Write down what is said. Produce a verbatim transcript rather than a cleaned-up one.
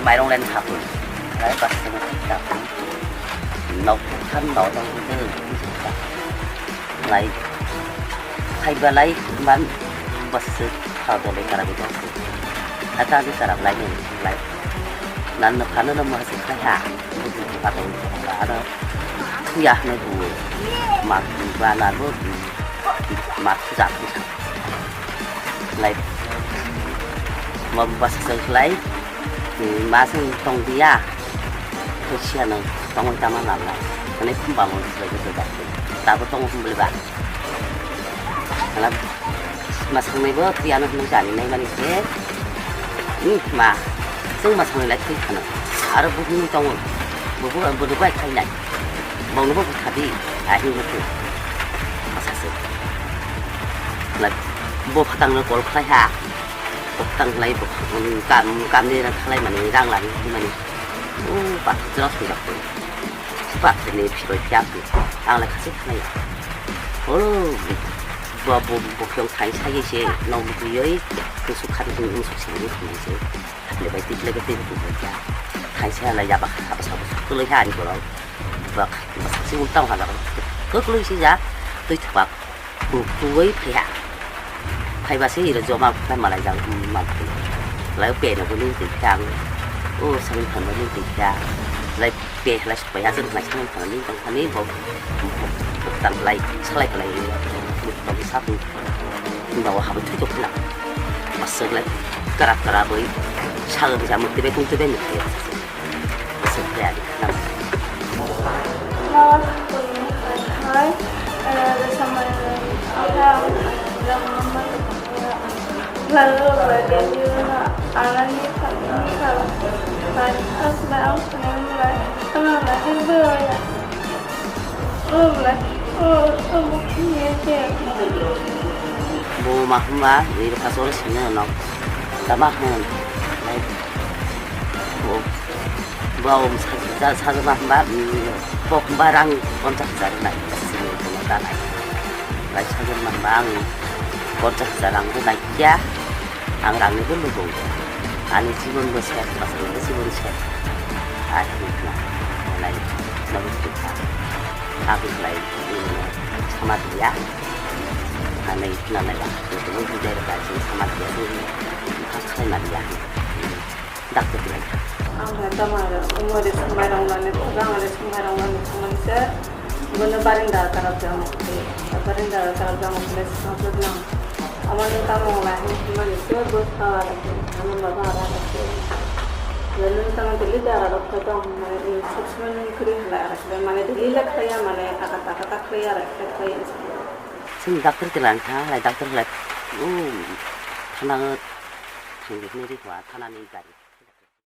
Mairung lain hapun. Lai basa sama hapun. Nok kan bau tong itu. Lai. Hai balai man basa hau dole karab itu. Kata di karab lai ni lai. Nan no kanu no masih kaya. Bukan kata itu. Ada. Kuyah no bu. Mak bana bu. Mak jat. Lai. Mo basa sai lai. Masih tong dia. Khusia no tongwi tama lamlai. Mane khumba mo sai ko ba. Tabo tong khum beli ba. Ala masang nai bo tiya no hwnwi jani nai mani se. Ni ma. Sung masang nai lai thwi khana. Aro bu hwnwi tongo. Bu bu bu bu bai khai nai. Bong no bo bu thadi. A hi bu. Masa se. Ala bo phatang no kol khlai ha. Bo phatang khlai bo kam kam ni ra khlai mani rang lani mani. O ba jra sung jak. Ba ni phiroi phiya. Ang lai khasi khlai. O. Bo, bo, bo, bokhyong thaisa ye se, nok bukuyoi, kusuk khari kung musuk sini kung se. Lebai tik lebai tik kung se. Thaisa la yaba khaba sabo. Kuloi ha ani borok. Bak, bak si ultang ha la. Kuloi si ja, tui thupak. Ku, kuwoi phaiha. Phaiba se iro joma phai malai jang, ma. Lai pe no kuni tik tang. O, sami phan ni tik tang. Lai Pe hlai sokpai ha, chwng hlai sokpai ha, ni tong thani bo, bo, bo, tang hlai, salai hlai, bo, tong sa tong, tong ba o habwi thwi tong khna. Aswk lai, karap karap oi, sagwk ja mukti bai tong twi bai mukti. Aswk bai ani khna. Hai, eh, sampai, eh, Lalu berjaya anani kami kalau kan asli aku senang mulai, senang lahir beraya. Oh, mulai, oh, oh, iya, iya. Bo ma hwnba, ri bwkha choli sini no. Tama hwn. Bo, bo, sa, sa, sa, ma hwnba, mm, bo hwnba rang ponchas hajar nai. Sini, sini, ta nai. Lai sajwk manba ang ponchas hajar rang bo naikia, ang rangni bo lubung. Ani jibon bo sek, bwskango jibon sek. Ar hwnkhna, nai, nai, nai, aboni lai, sama dia. Ani khna nai ba, nai, nai, nai, sama dia, nai, nai, sama dia. Doctor khe lai kha. Ang hai tamo aro, umui rwchapmai rok nani thangkha, ang rwchapmai rok nani thangmani se. Bono barinda karap jang mukti. Barinda karap jang mukti le swkang swkang. Amani tamo wng lai hwnmani se, bo thawa rok se, ano baba aro rok se. Lelun tamo daily da aro rok khe tong hwnmani, sub sumai nung kwrwi halai aro khe, mane daily le khaya, mane akata akata khaya aro khe khaya. Chwng doctor khe lai kha, lai doctor lai. O, thana thangwi hwnwi rikha, thanani gari.